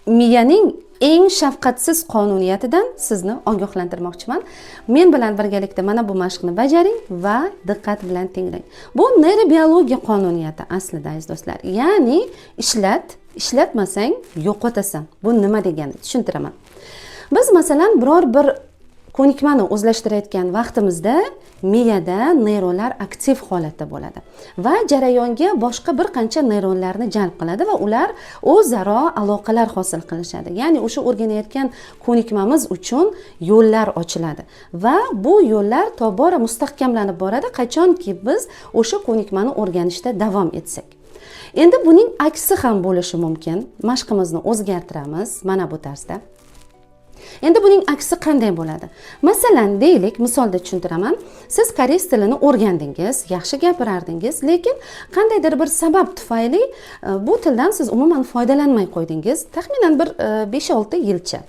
Miyaning eng shafqatsiz qonuniyatidan sizni ogohlantirmoqchiman. Men bilan birgalikda mana bu mashqni bajaring va diqqat bilan tinglang. Bu neyrobiologiya qonuniyati aslida, aziz do'stlar. Ya'ni ishlat, ishlatmasang, yo'qotasan. Bu nima degani, tushuntiraman. Biz, masalan, biror bir ko'nikmani o'zlashtirayotgan vaqtimizda miyada neyronlar aktiv holatda bo'ladi va jarayonga boshqa bir qancha neyronlarni jalb qiladi va ular o'zaro aloqalar hosil qilishadi. Ya'ni o'sha o'rganayotgan ko'nikmamiz uchun yo'llar ochiladi va bu yo'llar tobora mustahkamlanib boradi, qachonki biz o'sha ko'nikmani o'rganishda davom etsak. Endi buning aksi ham bo'lishi mumkin. Mashqimizni o'zgartiramiz mana bu tarzda. Endi buning aksi qanday bo'ladi? Masalan, deylik, misolda tushuntiraman. Siz koreys tilini o'rgandingiz, yaxshi gapirardingiz, lekin qandaydir bir sabab tufayli bu tildan siz umuman foydalanmay qo'ydingiz, taxminan bir 5-6 yilcha.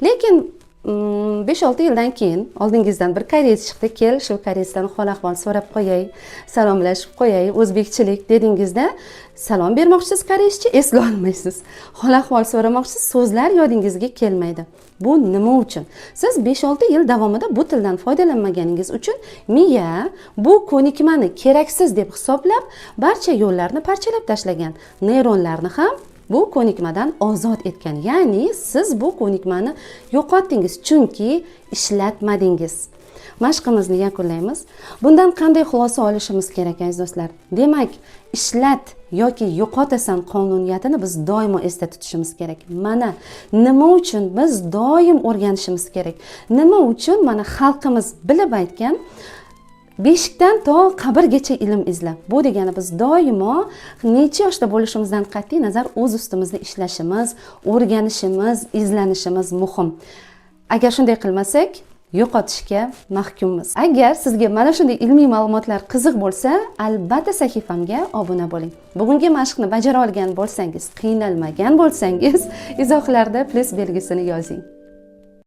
Lekin 5-6 yildan keyin oldingizdan bir koreys chiqdi. "Kel, shu koreysdan hol ahvol so'rab qo'yay, salomlashib qo'yay, o'zbekchilik", dedingizda, salom bermoqchisiz, koreyscha eslolmaysiz, hol ahvol so'ramoqchisiz, so'zlar yodingizga kelmaydi. Bu nima uchun? Siz 5-6 yil davomida bu tildan foydalanmaganingiz uchun miya bu ko'nikmani keraksiz deb hisoblab, barcha yo'llarni parchalab tashlagan, neyronlarni ham bu ko'nikmadan ozod etgan. Ya'ni siz bu ko'nikmani yo'qotdingiz, chunki ishlatmadingiz. Mashqimizni yakunlaymiz. Bundan qanday xulosa olishimiz kerak, aziz do'stlar? Demak, ishlat yoki yo'qotasan qonuniyatini biz doimo esda tutishimiz kerak. Mana nima uchun biz doim o'rganishimiz kerak, nima uchun mana xalqimiz bilib aytgan: "Beshikdan to qabrgacha ilm izla". Bu degani, biz doimo necha yoshda bo'lishimizdan qat'iy nazar o'z ustimizda ishlashimiz, o'rganishimiz, izlanishimiz muhim. Agar shunday qilmasak, yo'qotishga mahkummiz. Agar sizga mana shunday ilmiy ma'lumotlar qiziq bo'lsa, albatta sahifamga obuna bo'ling. Bugungi mashqni bajara olgan bo'lsangiz, qiynalmagan bo'lsangiz, izohlarda plyus belgisini yozing.